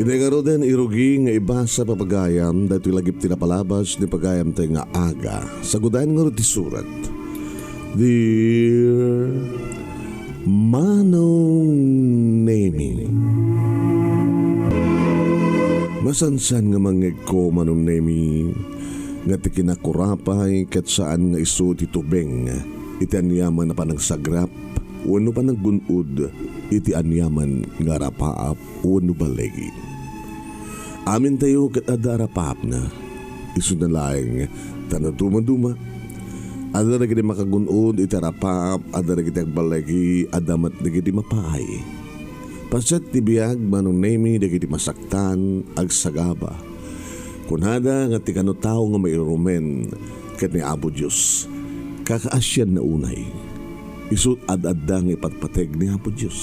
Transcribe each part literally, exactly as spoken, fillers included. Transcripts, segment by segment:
Dayta ngaruden, irugi nga ibasa, papagayam, daytoy lagip ti napalabas ni pagayamtayo nga Aga. Sagudayen ngarud ti surat. Dear Manong Nemi. Masansan nga mangngegko, Manong Nemi, nga ti kinakurapay ket saan nga isu ti tubeng iti aniaman a panagsagrap wenno panaggun-od iti aniaman nga arapaap wenno ballegi. Amintayo ket adda arapaapna. Isuna laeng ta no dumaduma, adda dagiti makagun-od iti arapaap, adda dagiti agballegi, adda met dagiti mapaay. Paset ti biag, Manong Nemi, dagiti masaktan, agsagaba. Kunada nga ti kano tao nga mairumen ket ni Apo Dios, kakaasianna unay. Isu ad-adda nga ipatpateg ni Apo Dios.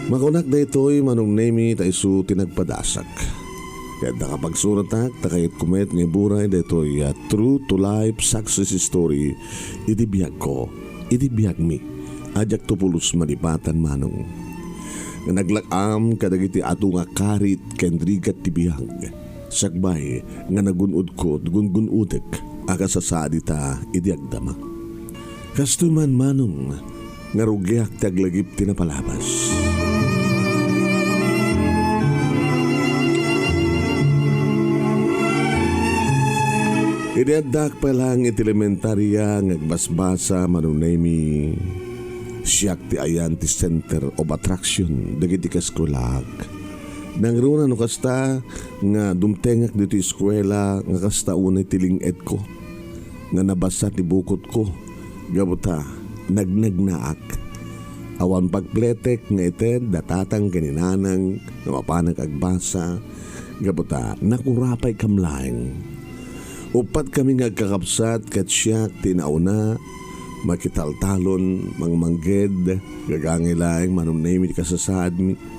Makunak daytoy, Manong Nemi, ta isu ti nagpadasak. Ket nakapagsuratak, ta kayatko met nga iburay daytoy a true to life success story iti biagko, iti biagmi, a diakto pulos malipatan, Manong. Nga naglak-am kadagiti adu nga karit ken rigat ti biag. Sakbay nga nagun-odko, gun-gun-odek a kasasaadita idi agdama. Kastoy man, Manong, nga rugiak ti aglagip ti napalabas. Idi addak pay laeng iti elementaria nga agbasbasa, Manong Nemi, siak ti ayan ti center of attraction dagiti kaeskuelaak. Nangruna no kasta nga dumtengak ditoy eskuela nga kasta unay ti ling-edko, nga nabasa ti bukotko, gapu ta nagnegnaak. Awan pagpletek nga ited da tatang ken ni nanang nga mapanak agbasa, gapu ta nakurapay kam laeng. Uppat kami nga agkakabsat ket siak ti nauna, makitaltalon, mangmangged, gagangay laeng, Manong Nemi, ti kasasaadmi.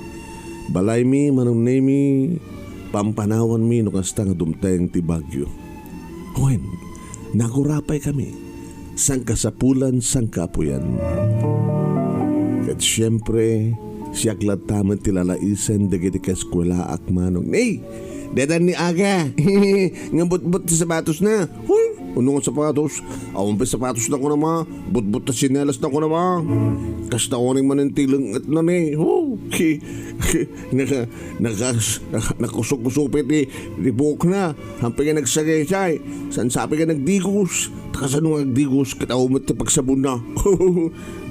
Balaymi, Manong Nemi, pampanawanmi no kasta nga dumteng ti bagyo. Wen, nakurapay kami. Sangkasapulan, sangkaapuyan. Ket siempre, siak latta met ti lalaisen dagiti kaeskuelaak, Manong. Ni, dedan ni Aga. Nga butbut ti sapatosna. Huh? Ano nga sapatos? Awan pay sapatosna kuna, ma. Butbut ta tsinelasna kuna, ma. Kasta unay manen ti lengngetna ni. Huh? Naka-, nakas-, naka-, nakusukusupi ti, ti buokna. Hampay nga nagsagaysay. Saan sapay nga nagdigos? Ta kasano nga agdigos ket awan met ti pagsabonna?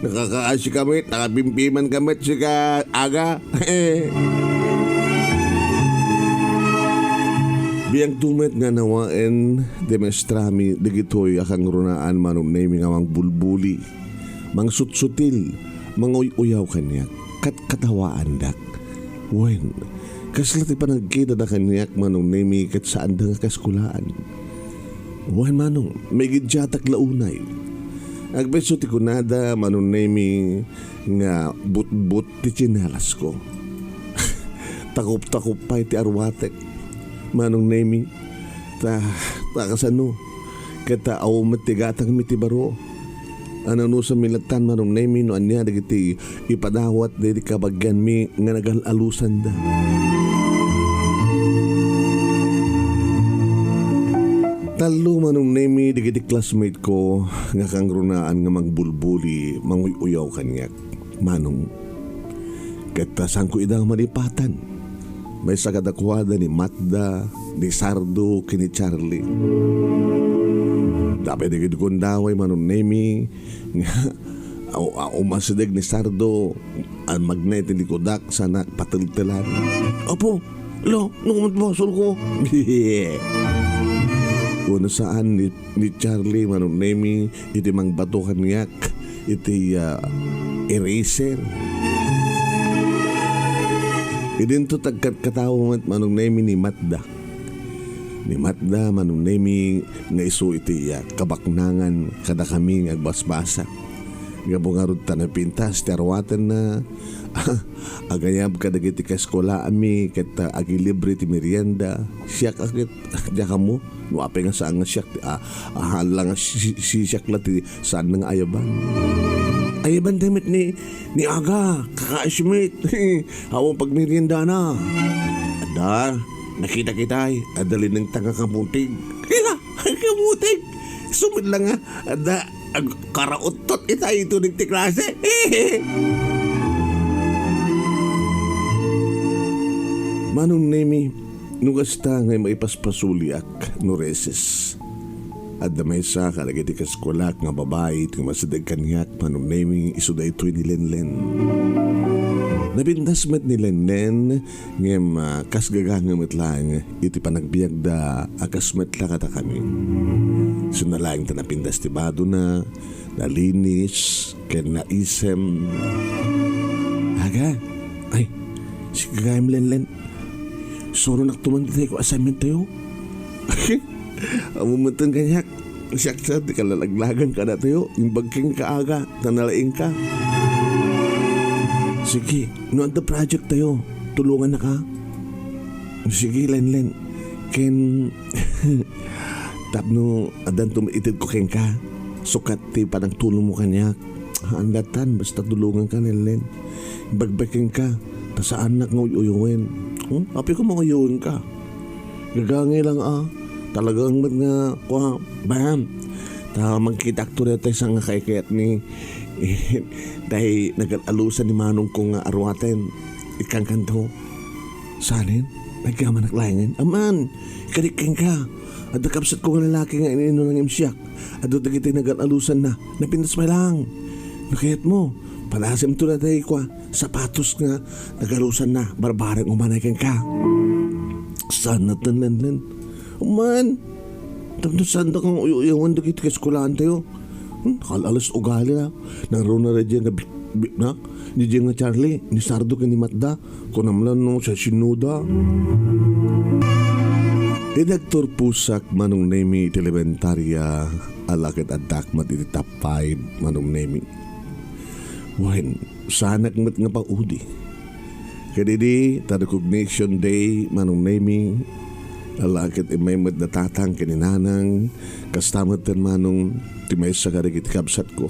Nakakaasi kami, nakapimpiman kami, sika, Aga. Biagto met nga nawaen ti maestrami dagitoy a kangrunaan, Manong Nemi, nga mangbulbuli, mangsutsutil, manguy-uyaw kaniak, ket katawaandak. Wen, kasla ti panagkitana kaniak, Manong Nemi, ket saanda nga kaeskuelaan. Wen, Manong, maigiddiatak la unay. Agpetso ti kunada, Manong Nemi, nga butbut ti tsinelasko. Takup-takup pay ti arwatek, Manong Nemi. Ta, ta kasano? Ket ta awan met ti gatangmi ti baro. Ananusanmi lattan, Manong Nemi, no ania dagiti ipadawat dagiti kabagianmi nga nagal-alusanda. Tallo, Manong Nemi, dagiti classmate ko nga kangrunaan nga mangbulbuli, manguy-uyaw kaniak, Manong. Ket ta saanko ida nga malipatan. Maysa kadakuada ni Matda, ni Sardo, ken ni Charlie. Dapay dagiti gundaway, Manong Nemi, nga, a, a, umasideg ni Sardo, a, magna iti likudak, sana pateltelan. Apo, lo, no, basolko. Wenno saan ni, ni Charlie, Manong Nemi, iti mangbato kaniak iti, ah, eraser. Idinto ti agkatkatawa met, Manong Nemi, ni Matda. Ni Matda, Manong Nemi, nga isu iti, ah, kabaknangan kadakami nga agbasbasa. Gapu ngarud ta napintas ti arwatenna, agayab kadagiti kaeskuelaanmi ket, ah, agilibre ti merienda. Siak a ket diak ammo no apay nga saan nga siak ti, ah, ah, hala nga si-, si-, siak la ti saan nga ayaban. Ay, bantay met ni, ni Aga, kaka-Schmidt. Awan pagmeriendana. Adda, nakita kitay, adda linengta nga kamutig. Kaya, kamutig. Sumit lang nga, adda, ag-, karauttot itay ito ti klase. Manong Nemi, no kasta nga maipaspasuliak no recess. Adda maysa kadagiti kaeskuelak nga babai ti umasideg kaniak, Manong Nemi, isu daytoy ni Lenlen. Napintas met ni Lenlen, ngem, ah, kas gagangem met laeng iti panagbiagda a kas met la kadakami. Isuna laeng ta napintas ti badona, nalinis, ken naisem. Aga, ay, si gagangem Lenlen, suronak tuman ditoy ko assignment tayo. Ammom metten kaniak, siak sa ti kalalaglagan kadatayo, imbag kenka Aga, ta nalaingka. Sige, no adda project tayo, tulongannaka. Sige, Lenlen. Ken, tapno addan tumited ko kenka, sukat ti panagtulongmo kaniak. Andatan, basta tulonganka, Lenlen. Imbag kenka, ta saannak nga uy-uyowen. Hmm? Apay ko mauyowenka. Gagangay lang, ah. Talagang met nga, kua, bam. Ta mangkitak to daytoy sa nga kaikayat ni, tay nagal-alusan ni manong ko nga aruaten. Ikkankanto. Sanen? Nagyamanak laengen? Aman, kadikkenka. Adda kabsat ko nga lalaki nga ininunang imsiak. Adda dagiti nagal-alusanna. Napintas pay lang. No kayatmo, palasim to na tayo kwa. Sapatos nga nagalusanna, barbareng umanay kenka. Saan naten, Lenlen? Man, tapno saan da kang uyo-uyawan dagiti kaeskulaan tayo? Hmm, kal-alas ugali na. Nangruna ra diyan nga bi-, bi-, na? Ni diyan nga Charlie, ni Sardo ken ni Matda. Kunam lang no, sa sinuda. Idagtor pusak Manong Nemi iti elementarya, ala ket addak met iti top five, Manong Nemi. Wen, saanak met nga paudi. Kadidi, ta recognition day, Manong Nemi, ala ket immay met da tatang ken ni nanang, kasta met ten Manong ti maysa kadagiti kabsatko.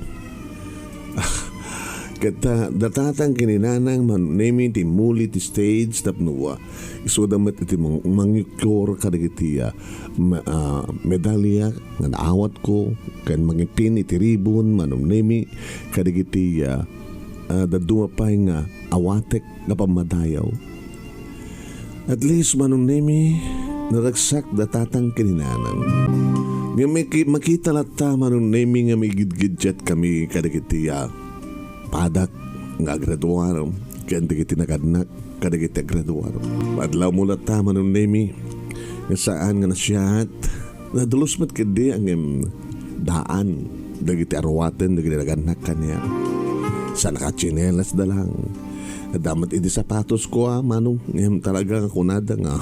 Ket, ah, da tatang ken ni nanang, Manong Nemi, ti muli ti stage tapno, ah, isuda met iti mang-, mangyukyor kadagiti, ah, ma-, ah, medalya nga naawatko, ken mangipin iti ribon, Manong Nemi, kadagiti, ah, ah, dadduma pay nga awatek nga pammadayaw. At least, Manong Nemi, naragsak da tatang ken ni nanang. Nga maki-, makita latta, Manong Nemi, nga maigidgiddiat kami kadagiti, ah, padak nga agraduar, ken dagiti nagannak kadagiti agraduar. Padlawmo latta, Manong Nemi, nga saan nga nasiat, Nadalos met ketdi, ngem daan dagiti aruaten dagiti nagannak kaniak. Sa nakatsinelas da lang. Adda met idi sapatos ko, a, Manong, ngem talaga nga kunada nga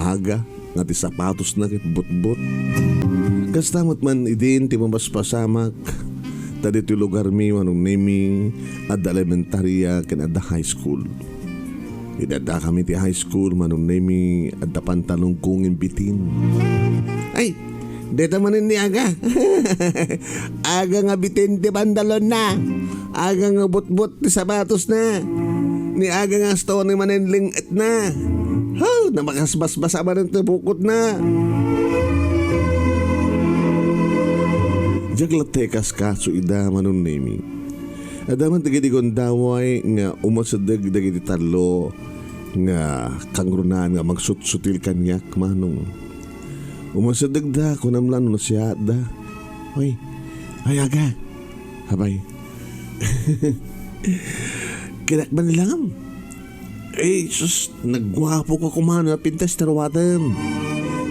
aga nga ti sapatosna ket butbot. Kasta met man idin ti mapaspasamak, ta ditoy lugarmi, Manong Nemi, adda elementarya ken adda high school. Idi addakami ti high school, Manong Nemi, adda pantalonko ngem bitin. Ay, deta manen ni Aga. Aga nga bitin ti pantalonna. Aga nga butbot ti sapatosna. Ni Aga nga asto ni manen leng-etna. Haw, namakasbasbasa manen ti bukotna. Diak latta ikaskaso ida, Manong Nemi. Adda met dagiti gundaway nga umasideg dagiti tallo nga kangrunaan nga magsutsutil kaniak, Manong. Umasidegda, kunam la no nasiatda. Oy, ay, Aga. Abay. Kinak man lang. Ay, sus, nagguapo ka kuman, napintas ti aruatem.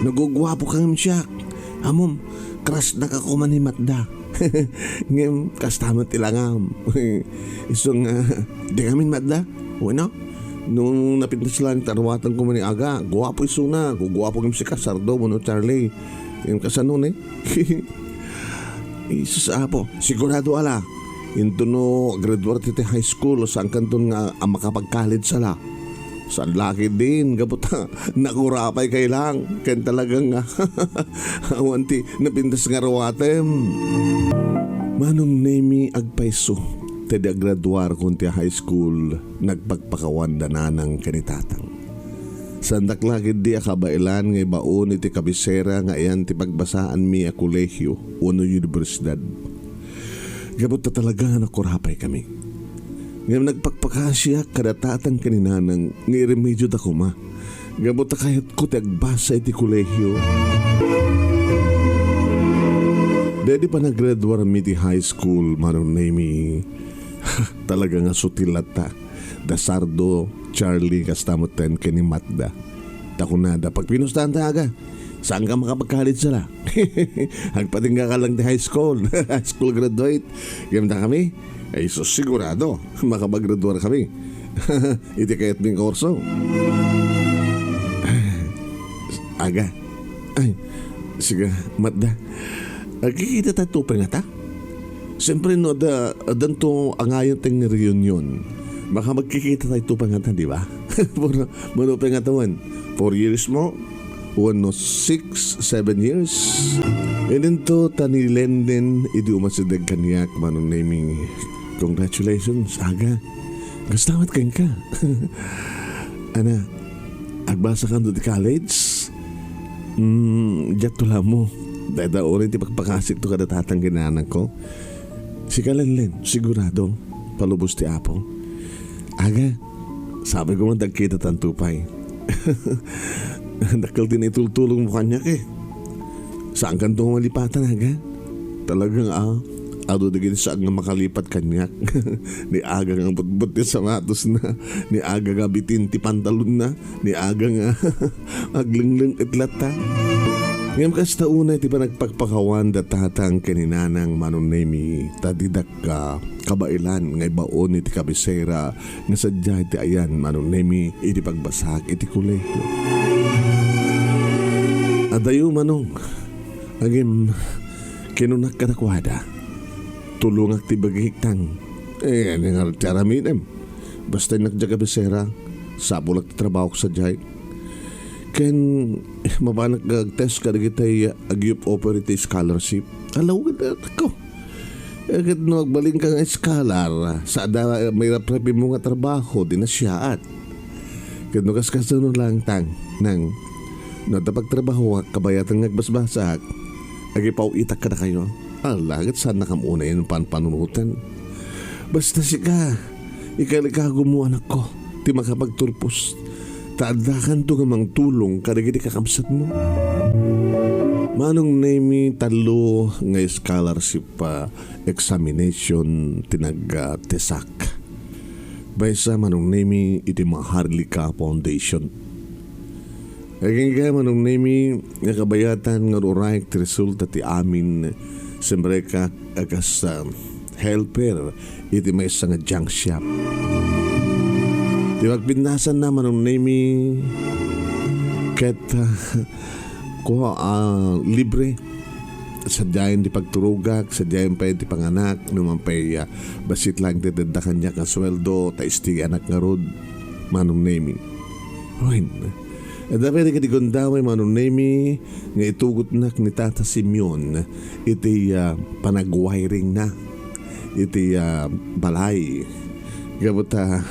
Naguguapo ka ngem siak. Amom, crush na ka kuman ni Matda. Ngem, kasta met ti langam. Isu nga, di kami Matda. Wenno? No napintas lang ti aruatem kuman ni Aga, guapo isuna, guguapo ngem sika, Sardo, wenno Charlie. Ngem kasano ni? Jesus, Apo, sigurado ala. Intono graduar ti high school, saan kanton nga a makapag-college sala. Saan laki din, gapu ta nakurapay kay lang. Ken talaga nga, awan ti napintas nga aruatem. Manong Nemi agpayso, Idi agraduarkon ti high school, nagpakpakawan da nanang ken ni tatang. Saandak la ketdi a kabaelan nga ibaon iti kabisera nga ayan ti pagbasaanmi a kolehio wenno unibersidad. Gapu ta talaga nga nakurapay kami. Ngem nagpakpakasiak kada tatang ken ni nanang nga iremedioda koma. Gapu ta kayatko ti agbasa iti kolehio. Daydi panagraduarmi ti high school, Manong Nemi, talaga nga sutil latta. Da Sardo, Charlie, kasta metten ken ni Matda. Ta kunada, "Pagpinustan ta, aga. Saanka makapag-college la? Agpatingga ka lang ti high school. High school graduate. Ngem dakami, ay sus, sigurado, makapaggraduar kami." Iti kayatming kurso. Aga. Ay, sige, Matda. Agkikita tayo pay ngata? Siyempre, no, adda, addanto angayan ti reunion. Baka magkikita tayo pay ngata, di ba? Pero, mano pay ngata man? Four years mo? Wenno six, seven years? Ininto ta ni Lenden, idi umasideg kaniak, Manong Nemi. Congratulations, aga. Kasta met kenka? Ana, agbasa ka no ti college? Hmm, diak to lamo. Dayta unay ti pagpakasikto kada tatang ken nanang ko. Sika, Lenlen, sigurado, palubos ti Apo. Aga, sabi ko man, dagkita tanto pay. Dakkel ti naitultulong mo kaniak, eh. Saan kanto malipatan, aga? Talagang, ah, adu dagiti saan nga makalipat kaniak. Ni aga nga butbut ti sapatos na, ni aga nga bitin ti pantalon na, ni aga nga aglengleng-et latta. Ngem kasta unay ti panagpakpakawan da tatang ken ni nanang, Manong Nemi, ta didak ka kabaelan nga ibaon iti kabisera nga sadiay ti ayan, Manong Nemi, iti pagbasaak iti kolehio. Adayo, Manong. Ngem, kinunak kadakuada, "Tulongak ti bagik, tang." Eh, ania nga ti aramidem? Basta innak diay kabisera, sapulak ti trabahok sadiay. Ken, eh, mapanak nga ag-test kadagiti, ah, ag-, youth operative scholarship. Alawid, anak ko. Eh, ket no agbalinka nga scholar, sada mairaprapimo nga trabaho, di nasiaat. Ket no kaskasano lang, tang, nang, no adda pagtrabahoak, kabayatan nga agbasbasaak, agipaw-itak kadakayo. Ala, ket saannakam unay a panpanunoten. Basta sika, ikalikagumo, anakko, ti makapagturpos. Ta addakanto nga mangtulong kadagiti kakabsatmo. Manong Nemi, tallo nga scholarship, ah, examination ti nag-, ah, tesak. Maysa, Manong Nemi, iti Maharlika Foundation. Agingga, Manong Nemi, nga kabayatan nga urayek ti resulta ti amin, simrek a kas, ah, helper iti maysa nga junk shop. Ti pagpinnasanna, Manong Nemi, ket, ah, kua, ah, libre. Sadiayen ti pagturogak, sadiayen pay ti panganak, no man pay, ah, bassit lang ti adda kaniak nga sueldo, ta istianak ngarud, Manong Nemi. Wen, adda pay dagiti gundaway, Manong Nemi, nga itugotnak ni Tata Simeon iti, ah, panag-wiring na iti, ah, balay. Gapu ta,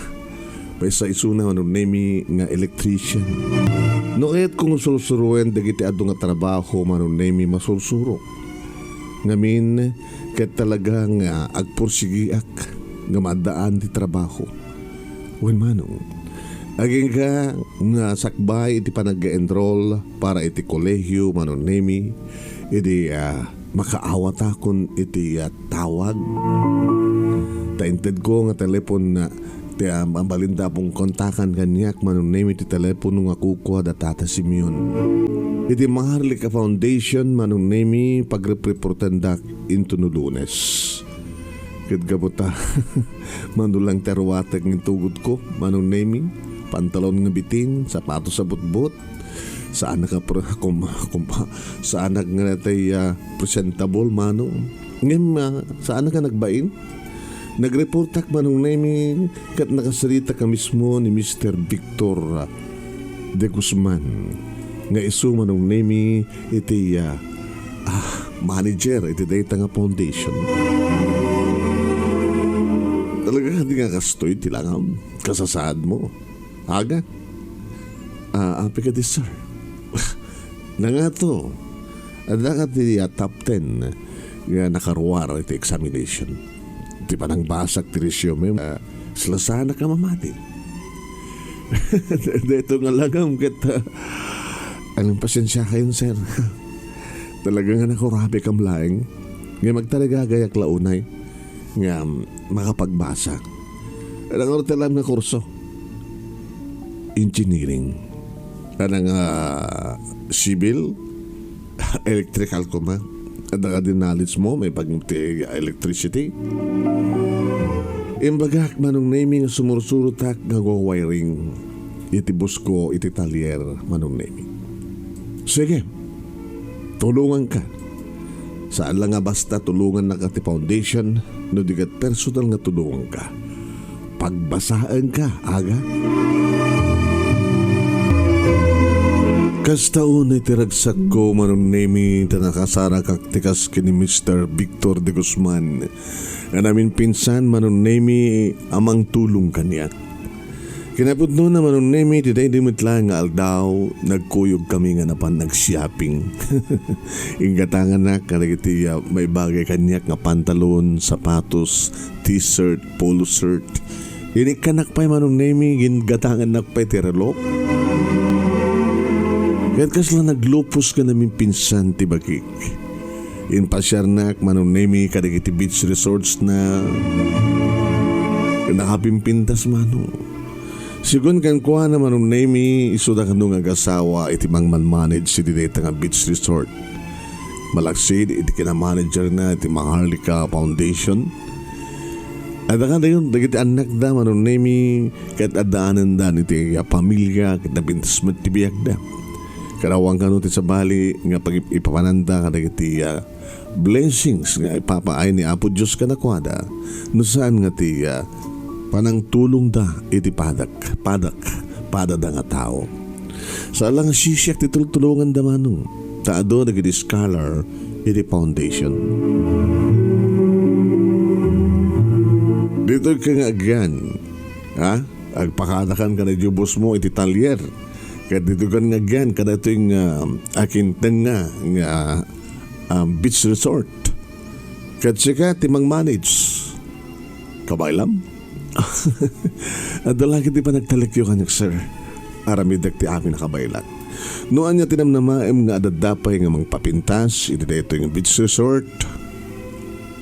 maysa isuna, Manong Nemi, nga electrician. No kayatko nga sursuroen dagiti adu nga trabaho, Manong Nemi, masursuro. Ngamin, ket talaga nga agpursigiak nga maaddaan ti trabaho. Wen, Manong, agingga nga sakbay iti panag-enroll para iti kolehio, Manong Nemi, idi, ah, makaawatakon iti, ah, tawag. Ta intedko nga telepon na ti, ah, mabalinda a pungkontakan kaniak, Manong Nemi, ti telepono nga kukua da Tata Simeon. Iti Maharlika Foundation, Manong Nemi, pagrepreportendak intono Lunes. Ket gapu ta, mano lang ti aruatek nga intugotko, Manong Nemi, pantalon nga bitin, sapatos a butbot, saanak a pre-, kom-, kom-, saanak nga natay, ah, presentable, Manong. Ngem, ah, saanak a nagbain. Nagreportak, Manong Nemi, ket nakasaritak a mismo ni Mister Victor, ah, de Guzman, nga isu, Manong Nemi, iti, ah, ah, manager iti dayta nga foundation. Talaga kadi nga kastoy ti langam, kasasaadmo? Aga? Ah, apay kadi, sir? Nangato, adda kadi a top ten nga nakaruar iti examination. Ti panangbasak ti resume, ah, saan-sanak a mamati. Daytoy nga langam ket, ah, anong pasensiakayon, sir? Talaga nga nakurabikam laeng. Nga magtarigagayak la unay nga makapagbasa. Adda ngarud ti alam nga kurso? Engineering. Adda nga civil, electrical koma. Adda kadi knowledge mo, maipapan ti electricity. Imbagak, Manong Nemy, nga sumursurotak nga wiring iti busko iti talyer, Manong Nemy. Sige, tulonganka. Saan la nga basta tulongannaka ti foundation, no di ket personal nga tulonganka. Pagbasaenka, aga? Kasta unay ti ragsakko, Manong Nemy, ta nakasarakak ti kas ken ni Mister Victor de Guzman. Nga naminpinsan, Manong Nemy, a mangtulong kaniak. Kinapudnona, Manong Nemy, ti daydi met laeng nga aldaw, nagkuyogkami nga napan nag-shopping. Inggatangannak kadagiti, ah, maibagay kaniak nga pantalon, sapatos, t-shirt, polo shirt. Inikkannak pay, Manong Nemy, gingatangannak pay ti relo. Ket kasla naglupos nga naminpinsan ti bakik. Impasiarnak, Manong Nemy, kadagiti beach resorts na nakapimpintas, Manong. Sigun kenkuana, Manong Nemy, isuda kano nga agasawa iti mangmanmanage iti dayta nga beach resort. Malaksid iti kinamanagerna iti Maharlika Foundation. Adda kadayon dagiti annakda, Manong Nemy, ket addaananda iti pamilia ket napintas met ti biagda. Karawan kano ti sabali nga pag-, ipapananda kadagiti, ah, blessings nga ipapaay ni Apo Dios kadakuada, no saan nga ti, ah, panangtulongda iti padak, padak, padada nga tao. Saan la nga sisiak ti tultulonganda, Manong, ta adu dagiti scholar iti foundation. Ditoy ka nga agyan, ha? Agpakadakan kada jubos mo iti talyer. Ket ditoy ka nga agyan, kada itoy nga akintengnga nga, um, beach resort. Ket sika ti mangmanage. Kabaylam? Adda la ket ti panagtalekyo kaniak, sir. Aramidek ti amin a kabaylak. No ania ti namnamaem nga adda pay nga mangpapintas iti daytoy nga beach resort,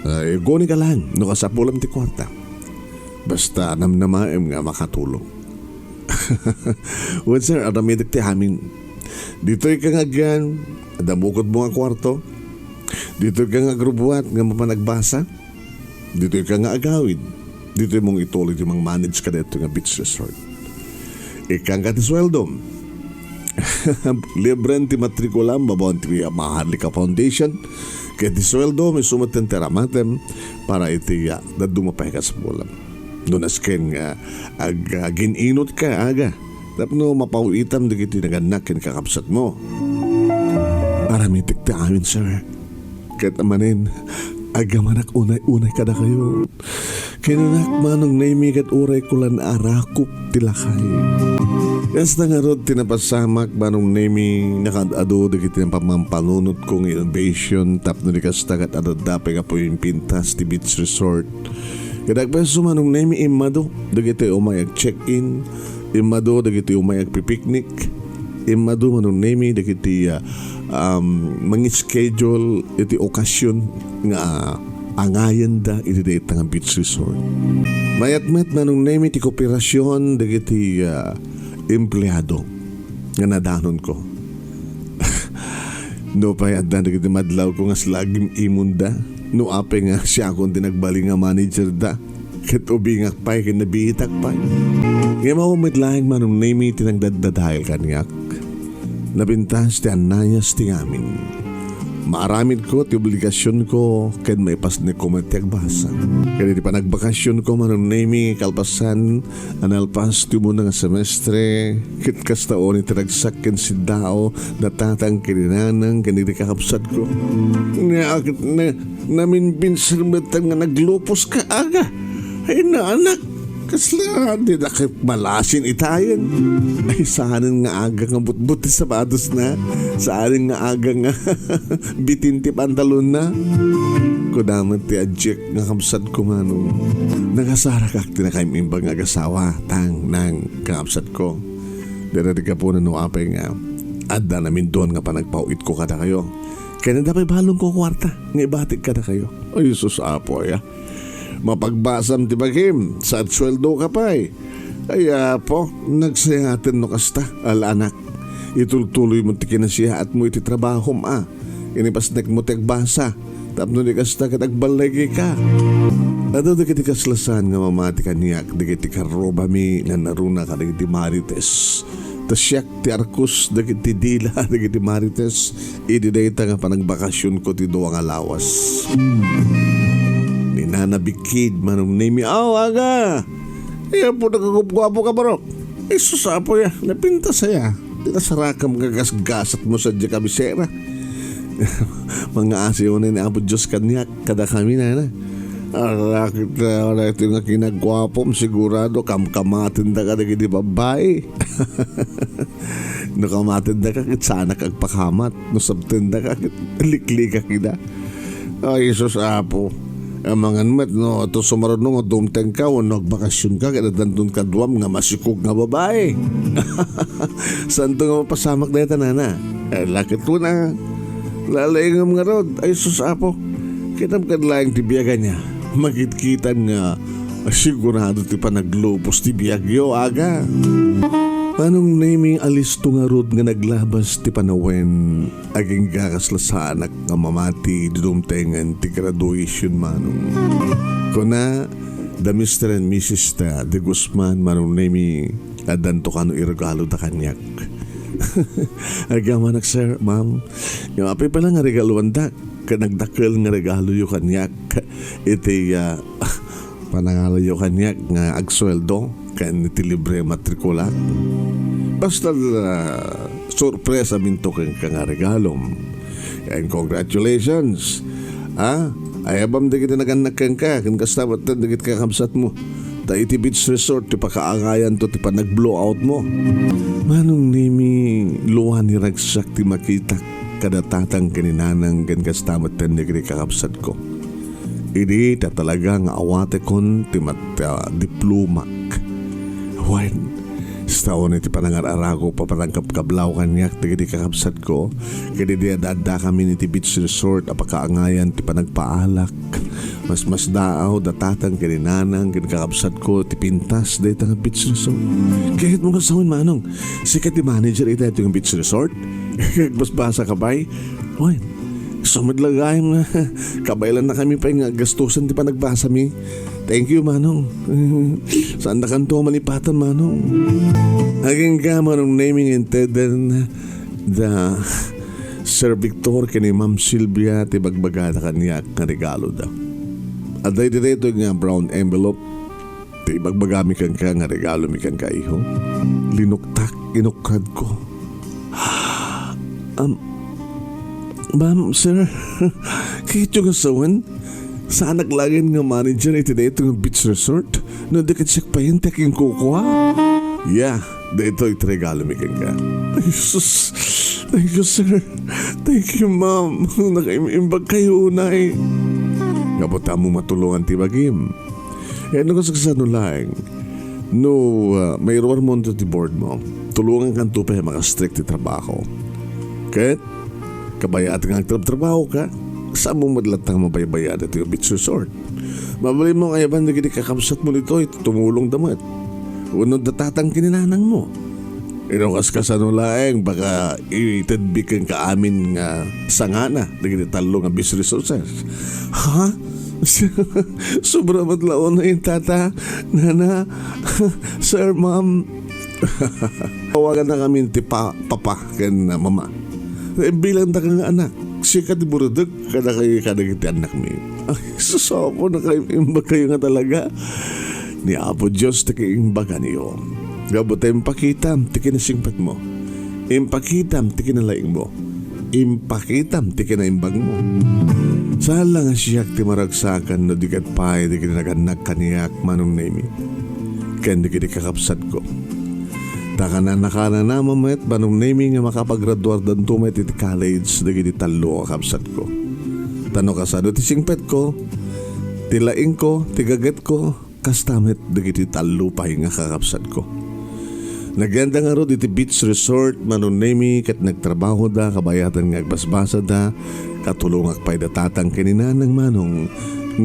ay, guni ka lang no kasapulam ti kuarta. Basta namnamaem nga makatulong. Wen, sir, aramidek ti amin. Ditoy ka nga agyan, adda bukodmo nga kuarto. Ditoy ka nga agrubuat nga mapan agbasa. Ditoy ka nga agawid. Ditoy mong ituloy ti mangmanage kadaytoy nga beach resort. Ikkanka ti sueldom. Libren ti matrikulam babaen ti Maharlika Foundation. Ket ti sueldom, isu met ti aramatem para iti, ah, dadduma pay a kasapulam. No nasken nga ag-, agin-inot ka, aga, tapno mapaw-itam dagiti nagannak ken kakabsatmo. Aramidek ti amin, sir. Ket manen, agamanak unay-unay kadakayo. Kinanak, Manong Nemy, ket uray ko lan arakop ti lakay. Kasta ngarud ti napasamak, Manong Nemy, nakaad-adu dagiti napamampanunotko nga innovation tapno di kasta ket adda pay nga pumimpintas ti beach resort. Ket agpayso, Manong Nemy, immadu dagiti umay ag-check-in, immadu dagiti umay agpipiknik, immadu, Manong Nemy, dagiti, ah, um, mangi-schedule iti okasyon nga angayenda iti dayta nga beach resort. Mayat met, Manong Nemy, ti kooperasion dagiti, ah, empleado nga nadanonko. Nupay adda dagiti madlawko nga sla agim-imonda, no apay nga siakon ti nagbalin nga managerda, ket ubingak pay ken nabiitak pay. Ngem awan met laeng, Manong Nemy, ti nagdaddadael kaniak. Napintas ti annayas ti ngamin. Maaramidko ti obligasionko ken maipasnekko met ti agbasa. Ken iti panagbakasionko, Manong Nemy, kalpasan a nalpas ti umuna nga semestre, ket kasta unay ti ragsak ken siddao, da tatang ken ni nanang ken iti kakabsatko. Nga, na, naminbinser met nga nagluposka, aga. Ay, naanak, kasla di na ket malasin itayen. Ay, saanen nga aga nga butbut ti sapadosna. Saanen nga aga nga bitin ti pantalonna. Kuna met ti adiak nga kabsatko, Manong. Nagasarakak ti nakaim-imbag nga agasawa, tang, nang, kakabsatko. Dayta ti gapuna no apay nga adda naminduan nga panagpaw-itko kadakayo. Ken adda pay balonko a kuarta nga ibatik kadakayo. Ay, sus, Apo, aya. Mapagbasam ti bagim, saet sueldoka pay. Ay, Apo, nagsayaten no kasta, ala anak. Itultuloymo ti kinasiyaatmo iti trabahom, a. Inipasnekmo ti agbasa, tapno di kasta ket agballegika. Adu dagiti kasla saan nga mamati kaniak, dagiti karrubami nga naruna kadagiti marites. Ta siak ti arkos dagiti dila dagiti marites idi dayta nga panagbakasionko ti dua nga lawas. Ni Nana Bikid, Manong Nemi, aw, aga! Iya po, nagagupguapo ka, bro. Isus, Apo ya, napintas aya. Di nasarakam nga gasgasatmo sa di kabisera. Mangaasi unay ni Apo Dios kaniak, kadakami, nana. Arakit na, wala ito nga kinaguapom, sigurado, kamkamaten da ka dagiti babbai. No kamaten da ka, ket saanak agpakamat. No sabten da ka, ket liklikak ida. Ay, Jesus, Apo. Amangan met, no, ito sumaruno nga dumteng ka, wenno agbakasyon ka, ket addanton kaduam nga masikog nga babae. Santo nga mapasamak dayta, nana. Eh, lakit mo na. Lalaingem ngarud. Ay, sus, Apo. Kitam kad laeng ti biagan niya. Makitkitan nga sigurado ti panaglubos ti biagyo, aga. Manong Nemi, alisto ngarud nga naglabas ti panawen. Agingga kasla saanak nga mamati idi dumtengen ti graduation, Manong. Kuna da Mister and Missus ta De Guzman, Manong Nemi, addanto kano iregalo da kaniak. Agyamanak, sir, ma'am. Nga apay pala nga regaluandak, ket nagdakkel nga regaloyo kaniak iti, ah, panangalayo kaniak nga agsueldo ken iti libre matrikula. Basta, ah, sorpresa minto kenka nga regalom. And congratulations. Ah, ayabam dagiti nagannak kenka, ken kasta met dagiti kakabsatmo. Ta iti beach resort ti pakaangayanto ti panagblowoutmo. Manong Nemi, luani ragsak ti makitak kada tatang ken ni nanang ken kasta met dagiti kakabsatko. Idi ta talaga nga awatekon ti mat-, ah, diplomak. Wen, stawan iti panangar-arago, papanangkabkablaw kaniak dagiti kakabsatko, ket idi adda-addakamin iti beach resort a pakaangayan ti panagpaalak. Masmasdaaw da tatang ken ni nanang ken kakabsatko ti pintas dayta nga beach resort. Kayatmo nga sawen, Manong, sika ti manager ita daytoy nga beach resort? Agbasbasa ka pay? Wen, isu met la gayam nga kabaelannakami pay nga gastusen ti panagbasami. Thank you, Manong. Saandakanto a malipatan, Manong. Agingga, Manong Nemi, nga intedden da Sir Victor ken ni Ma'am Silvia ti bagbagada kaniak nga regaloda. Adda iti daytoy nga brown envelope. Ti ibagbagami kenka nga regalomi kenka, iho. Linuktak, inukkadko. Am, ma'am, sir, kayatyo nga sawen? Saanak laeng nga manager iti daytoy nga beach resort? No di ket siak payen ti akinkukua? Yeah, daytoy ti regalomi kenka. Ay, sus. Thank you, sir. Thank you, ma'am. Nakaim-imbag kayo unay. Nga buta mo matulungan ti bagim. Eh, no kasano laeng, no, ah, mairuar mo ti board mo, tulungan kanto pay a makastrek ti trabaho. Ket, kabayat nga agtrabtrabaho ka, saan mo met latta nga mabaybayada ti beach resort. Mabalin mo nga ayaban dagiti kakabsat mo ditoy, tumulong da met. Wenno da tatang ken ni nanang mo. Ino kas kasano laeng, baka itedbi kenka amin nga sangana dagiti tallo nga beach resources. Ha? Sobra met la unay tata, nana, sir, ma'am. Awagan na kami ti pa, papa ken mama. Bilangda ka nga anak, sika ti burutek kadakayo kadagiti annakmi. Ay, sus, Apo, nakaimbag kayo nga talaga. Ni Apo Dios ti kaimbaganyo. Gapu ta impakitam ti kinasingpetmo. Impakitam ti kinalaingmo. impakitam ti kinaimbagmo. Saan la nga siak ti maragsakan no di ket pay dagiti nagannak kaniak, Manong Nemi, ken dagiti kakabsatko. Ta kananakanana met, Manong Nemi, nga makapagraduardanto met iti college dagiti tallo a kabsatko. Ta no kasano ti singpetko, ti laingko, ti gagetko, kasta met dagiti tallo pay nga kakabsatko. Nagyanda ngarud iti beach resort, Manong Nemi, ket nagtrabahoda kabayatan nga agbasbasada. Katulongak pay da tatang ken ni nanang, Manong,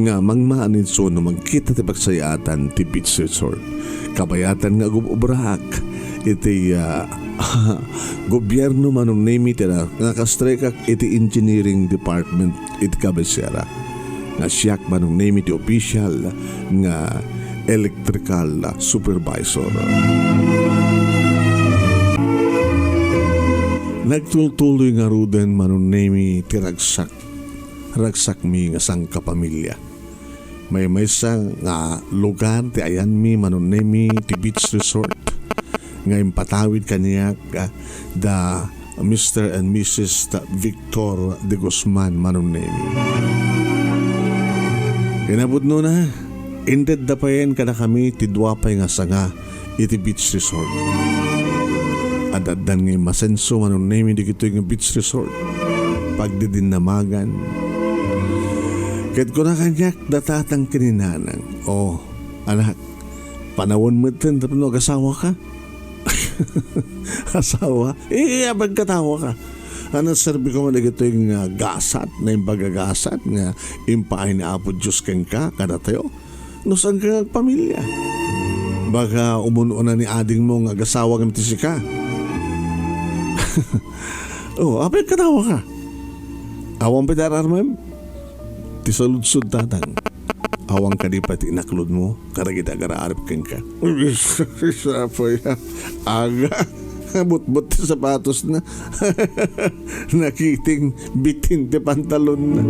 nga mangmaanid isu no magkita ti pagsayaatan ti beach resort. Kabayatan nga agub-obraak iti, ah, gobierno, Manong Nemi, ti na-, nakastrekak iti engineering department iti kabisera. Nga siak, Manong Nemi, ti opisyal nga electrical supervisor. Nagtultuloy ngaruden, Manong Nemi, ti ragsak, ragsakmi nga sangkapamilya. Maymaysa nga lugar ti ayanmi, Manong Nemi, ti beach resort nga impatawid kaniak, ah, da Mister and Missus ta-, Victor de Guzman, Manong Nemi. Kinapudnona, inted da payen kadakami ti dua pay nga sanga iti beach resort. Ad-addan nga immasenso, Manong Nemi, dagitoy nga beach resort. Pagdidinnamagan. Ket kuna kaniak da tatang ken ni nanang, "O, anak, panawen metten tapno agasawaka." Asawa? Eh, apay ket agasawaka. Ania serbi koma dagitoy nga gasat, naimbag a gasat nga impaay ni Apo Dios kenka, kadatayo? No saanka nga agpamilya? Baka umun-una ni adingmo nga agasawa ngem ti sika. O, apay ket agasawaka. Awan pay ti ar-armem? Ti saludsod, tatang. Awan kadi pay ti inaklodmo kadagiti agar-aarip kenka? Isa pa ya. Aga, butbot ti sapatosna. Nakiting bitin ti pantalonna.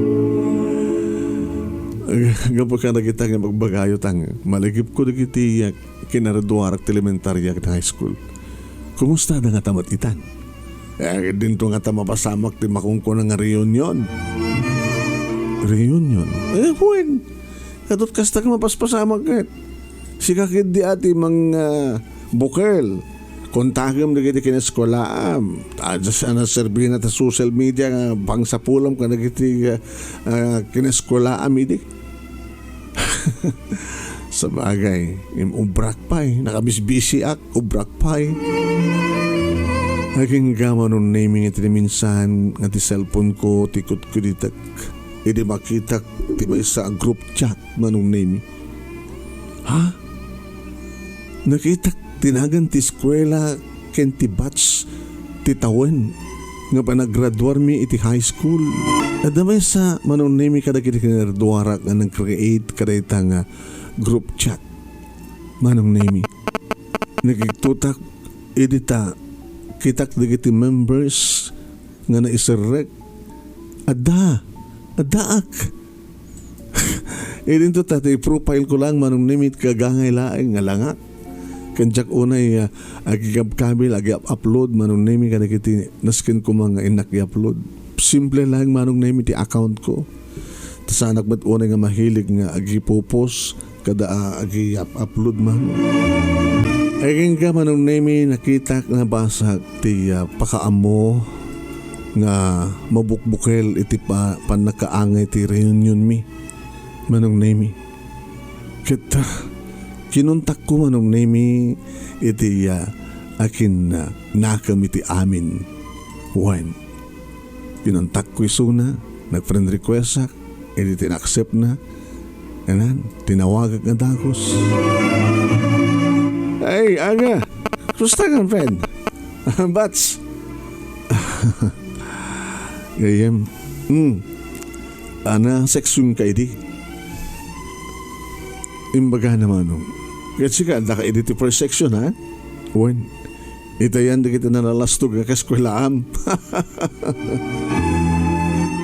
Gapu kadagita nga ibagbagayo, tang, malagipko dagiti, ah, kinaraduarak ti elementaria ken high school. Kumustada ngata met itan? Eh, dinto ngata mapasamak ti makunkuna nga reunion. Reunion? Eh, wen. Kadut kasta nga mapaspasamak ket. Sika ketdi a ti mang, ah, bukel. Kontagem dagiti kineskuelaam. Adda sa naserbina ta social media nga pangsapulam kadagiti, ah, ah, kineskuelaam idi. Sabagay, im-, ubrak pay, nakabisbisiak, ubrak pay. Agingga, Manong Nemi, nga ti minsan nga ti cellphone ko ti kutkuditek. Idi makitak ti maysa a group chat, Manong Nemi. Ha? Nakitak ti nagan ti eskuela ken ti batch ti tawen nga panagraduarmi iti high school. Adda maysa, Manong Nemi, kadagiti kinaraduarak nga nag-create kadayta nga group chat, Manong Nemi. Nakigtotak idi ta kitak dagiti members nga naiserrek. Adda, addaak. Idinto ta ti profile ko lang, Manong Nemi, kagangay laeng nga langak. Ken diak unay, ah, agikabkabil, agi-upload, Manong Nemi, kadagiti nasken koma nga innak i-upload. Simple laeng, Manong Nemi, ti account ko. Ta saanak met unay nga mahilig nga agipopost kada, ah, agi-up-, upload man. Agingga, Manong Nemi, nakitak, nabasak ti, ah, pakaammo nga mabukbukel iti pa-, pannakaangay ti reunionmi, Manong Nemi. Ket, ah, kinuntakko, Manong Nemi, iti, ah, akin, ah, nakem iti amin. Wen, kinuntakko isuna, nag-friend requestak, idi ti na-acceptna, anan, tinawagak nga dagus. Ay, aga! Kumusta ka, friend? Bats! Gayyem. Hmm. Ana section ka idi? Imbaga na, Manong. Ket sika, adda ka idi ti first section, ha? Wen. Itayan dagiti nalalastugan nga kaeskuelaam.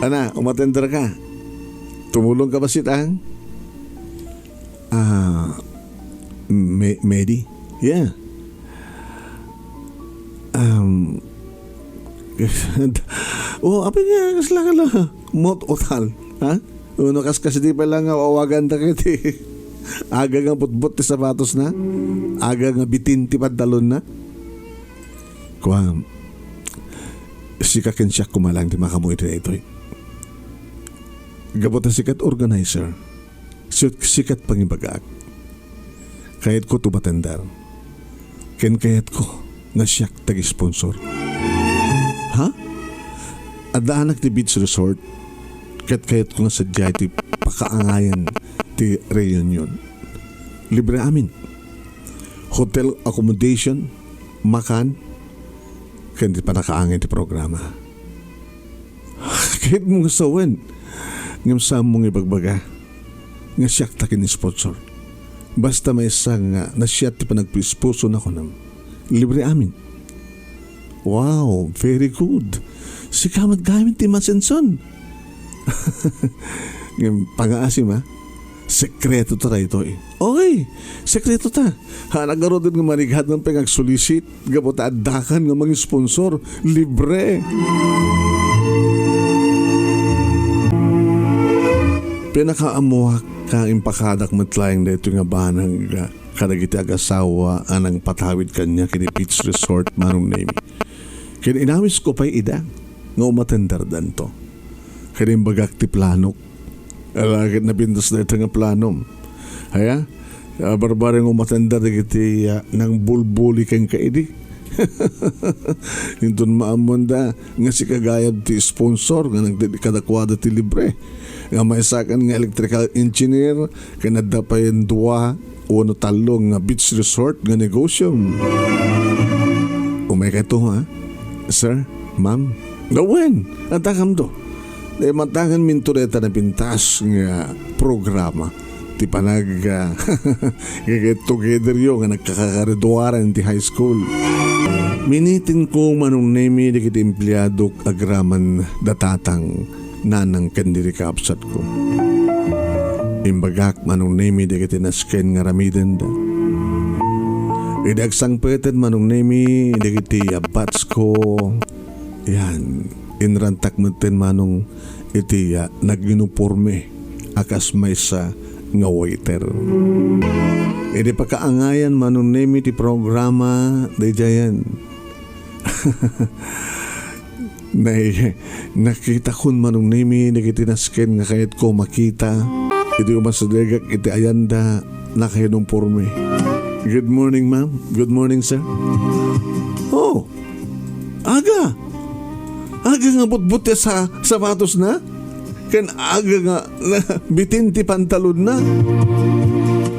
Ana, umatender ka. Tumulong ka ba, sitang? Ah, me-, Medi? Yeah. Um, O, apay nga, kasla ka la. Mot otal. Ha? Uno kas kasi di pala nga awagan da kay ti aga nga butbot ti sapatos na. Aga nga bitin ti pantalon na. Kua, sika ken siak kumalang ti makaammo iti daytoy. Gapu ta sikat organizer, sikat, sikat pangibagaak. Kayatko ti umatender. Ken kayatko nga siak ti ag-sponsor. Ha? Addaanak ti beach resort, ket kayatko nga sadiay ti pakaangayan ti reunion. Libre amin. Hotel accommodation, makan, ken ti pannakaangay ti programa. Kayatmo nga sawen, ngem saanmo nga ibagbaga nga siak ti kin-sponsor. Basta maysa nga nasiat ti panagpuspusona, kunam, libre amin. Wow, very good. Sika met gayam ti masenson. Ngem pangaasim, ha? Sekreto ta daytoy. Okay, sekreto ta. Ha, nagarudet nga marigat man pay nga agsulisit. Gapu ta addakan nga mangisponsor, libre. Pinakaammoak nga impakadak met laeng daytoy nga banag kadagiti agasawa a nangpatawid kaniak iti beach resort, Manong Nemi. Ken inawisko pay ida nga umatenderdanto. Ken imbagak ti planok. Ala, ket napintas dayta nga planom. Aya? Ah, barbari nga umatender dagiti, ah, nangbulbuli kenka idi. Inton maammoanda nga sika gayam ti sponsor nga nagded kadakuada ti libre. Nga maysakan nga electrical engineer, ken adda pay dua wenno tallo nga beach resort nga negosyo. Umaykayto, ha? Sir, ma'am? Wen, addakamto. Ti matangan minto dayta napintas nga programa ti panag, ah, get togetheryo nga nagkakakareduaran ti high school. Minitingko, Manong Nemi, dagiti empleadok agraman da tatang, nanang ken diri kaabsatko. Imbagak, Manong Nemi, dagiti nasken nga aramidenda. Idi agsangpeten, Manong Nemi, dagiti, ah, batchko, yan, inrantak metten, Manong, iti, ah, naguniporme a kas maysa nga waiter. Idi pakaangayan, Manong Nemi, ti programa, daydiayen. Nay, nakitakon, Manong Nemi, dagiti nasken nga kayatko makita. Idi umasidegak iti ayanda, nakauniporme. Good morning, ma'am. Good morning, sir. Oh, aga. Aga nga butbot ti sa-, sapatos na? Ken aga nga, na, bitin ti pantalon na?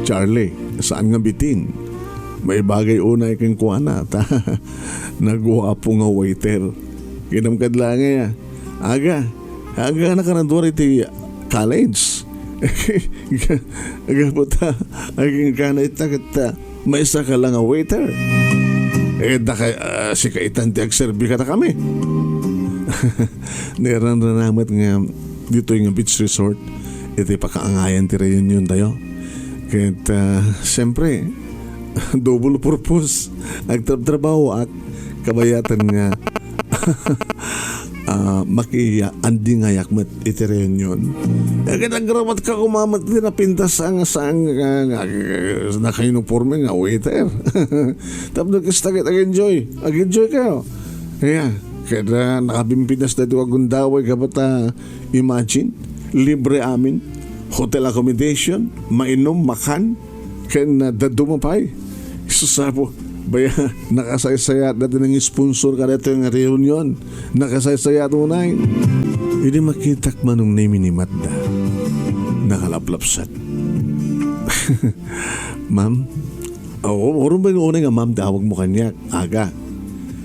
Charlie, saan nga bitin? Maibagay unay kenkuana, ta naguapo nga waiter. Kinamkad laeng aya. Aga, aga nga nakaradua iti college. Aga puta, agingkana ita ket, ah, maysa ka lang a waiter. Eh, da kay, ah, sika itan ti agserbi kadakami. Nairanranamek nga ditoy nga beach resort, iti pakaangayan ti reunion tayo. Ket, ah, siyempre, double purpose. Agtrabtrabahoak, kabayatan nga, ah, makiandingayak met iti reunion. Eh, ket agrabatka koma met ti napintas a nga saan nga, nga, nga nakauniporme nga waiter. Tapno kasta ket ag-enjoy. Ag-enjoy kayo. Kaya, ket, ah, nakabimpinas daytoy a gundaway gapu ta, imagine, libre amin, hotel accommodation, mainum, makan, ken, ah, dadduma pay. Sus, Apo, baya, nakasaysayat daytoy nang-sponsor kadaytoy nga reunion. Nakasaysayat unay. Idi makitak, Manong Nemi, ni Matda, nakalaplapsat. Ma'am, oo, urong ba nga unay nga ma'am ti awagmo kaniak? Aga.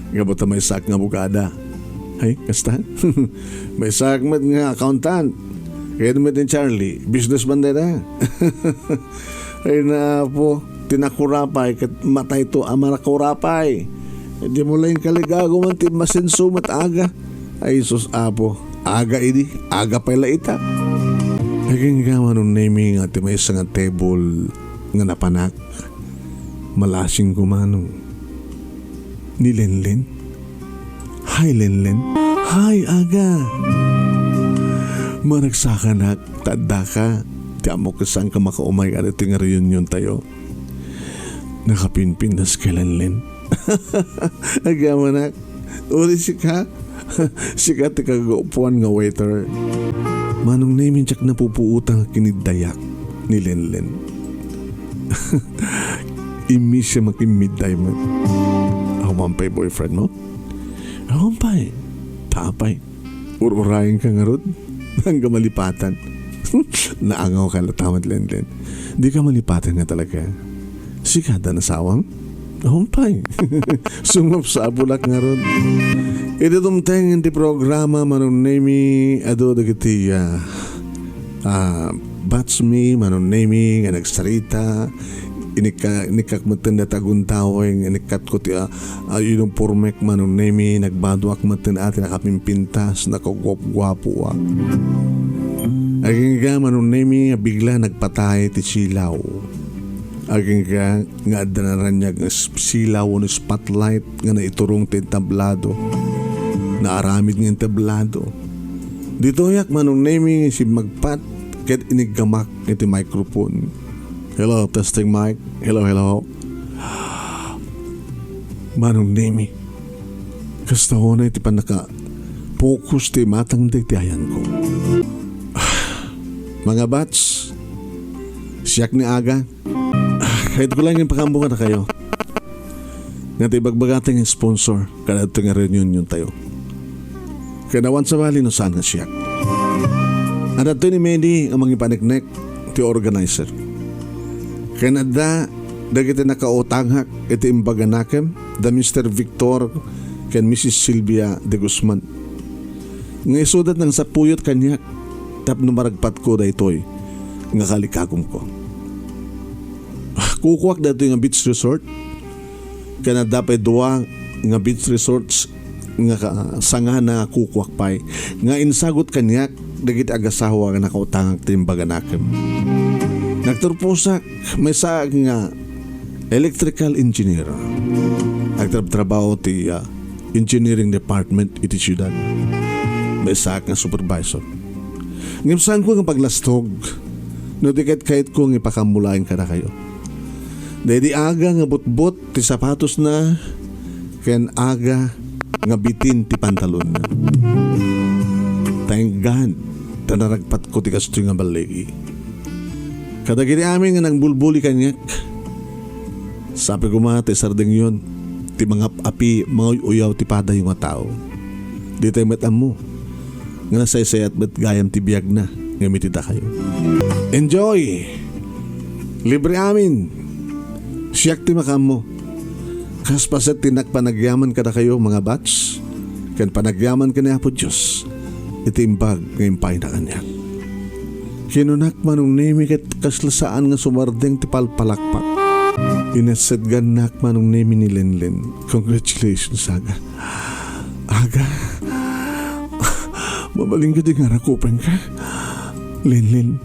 Gapu ta maysaak nga abogada. Ay, kasta? Maysaak met nga accountant. Kaya met ni Charlie, businessman dayta. Ay, na po, ti nakurapay, ket matayto a manakurapay. Di mo laeng kaligago man ti masenso met aga. Ay, sus, Apo, aga idi, aga pay la ita. Agingga, Manong Nemi, nga ti maysa nga table nga napanak. Malasing ko, Manong. Ni Lenlen? Hi, Lenlen. Hi, Aga. Maragsakanak, ta addaka. Ti ammok ket saanka makaumay kadagitoy nga reunion tayo. Nakapinpintas ka, Lenlen. Agyamanak. Uli sika. Sika ti kagapuan nga waiter. Manong Nemi, diak napupuotang kiniddayak ni Lenlen. Immi siya makimidday met. Awan pay boyfriend mo? Awan pay. Tapay. Ur-urayen ka ngarud? Angga malipatan. Naangaw ka la ta met, Lenlen. Di ka malipatan nga talaga. Sika dan asawam? Awan pay. Sumapsapulak ngarud. Iti tumteng ti programa, Manong Nemi, adu dagiti, ah, ah, batch mi, Manong Nemi, nga nagsarita. Inikka-, inikkak metten dayta gundaway nga inikkatko ti, ah, ah, uniformek, Manong Nemi, nagbadoak metten a ti nakapimpintas, nakaguapguapo, ah. Agingga, Manong Nemi, nga bigla nagpatay ti silaw. Agingga nga adda naraniag nga s-, silaw wenno spotlight nga naiturong ti entablado. Naaramid nga entablado. Ditoyak, Manong Nemi, nga simmagpat ket iniggamak iti microphone. Hello, testing mic. Hello, hello. Manong Nemi, kasta unay ti pannaka-focus ti imatangda iti ayanko. Mga bats, siak ni Aga. Ah, kayatko lang nga ipakaammo kadakayo nga ti ibagbagata nga sponsor kadagitoy nga reunion tayo. Ken awan sabali no saan nga siak. Adda ni Medi nga mangipaneknek ti organizer. Ken adda dagiti nakautangak iti imbaga nakem, da Mister Victor ken Missus Silvia de Guzman. Nga isuda ti nangsapuyot kaniak tapno maragpatko daytoy nga kalikagumko. Kukuak daytoy nga beach resort. Ken adda pay dua nga beach resorts nga ka-, sangana kukuak pay nga insagut kaniak dagiti agasawa nga nakautangak ti imbaga nakem. Nagturposak, maysaak nga electrical engineer. Agtrabtrabaho ti, ah, engineering department iti siudad. Maysaak nga supervisor. Ngem saanko nga paglastog no di ket kayatko nga ipakaammo laeng kadakayo. Daydi Aga nga butbot ti sapatosna ken Aga nga bitin ti pantalonna. Thank God, ta naragpatko ti kastoy nga balligi. Kadagiti amin nga nangbulbuli kaniak, sabi koma ti sardengyon, ti mangap-api, manguy-uyaw ti padayo nga tao. Ditay met ammo nga nasaysayat met gayam ti biagna ngem iti dakayo. Enjoy! Libre amin! Siak ti makaammo. Kas paset ti innak panagyaman kadakayo, mga bats, ken panagyaman ken ni Apo Dios iti imbag nga impayna kaniak. Kinunak, Manong Nemi, ket kasla saan nga sumardeng ti palpalakpak. Inassetgannak, Manong Nemi, ni Lenlen. Congratulations, Aga. Aga, mabalin kadi nga arakupenka? Lenlen,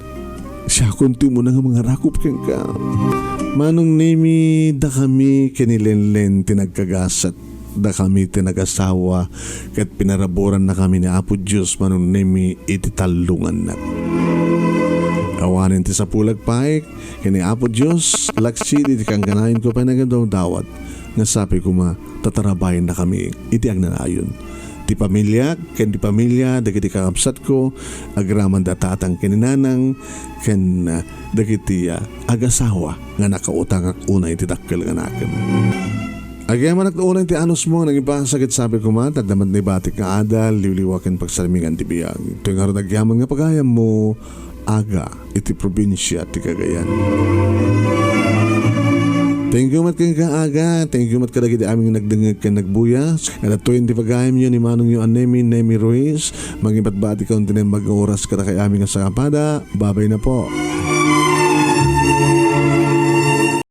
siakon ti umuna nga mangarakop kenka. Manong Nemi, dakami ken ni Lenlen ti nagkagasat. Dakami ti nagasawa, ket pinaraburannakami ni Apo Dios, Manong Nemi, iti tallongannak. Awanen ti sapulag pay ken ni Apo Dios, laksi iti kankanayon ko pay nga dawdawat, nga sapay koma, tatarabay nakami iti agnanayon. Ti pamiliak ken ti pamilya dagiti kakabsatko, agraman da tatang ken ni nanang, ken, ah, dagiti, ah, agasawa nga nakautangak unay iti dakkel nga nakem. Agyamanak unay ti anusmo nga nangibasa ket sapay koma, ta adda met naibatik nga adal, liwliwa ken pagsarmingan ti biag. Toy ngarud agyaman nga pagayammo, Aga, iti probinsia ti Cagayan. Thank you met kenka, Aga. Thank you met kadagiti amin nga nagdengngeg ken nagbuya. Adtoyen ti pagayamyo ni manongyo a Nemi, Nemi Ruiz. Mangibatbati ka unti naimbag nga oras kadakay amin nga sangkapada. Babay na po.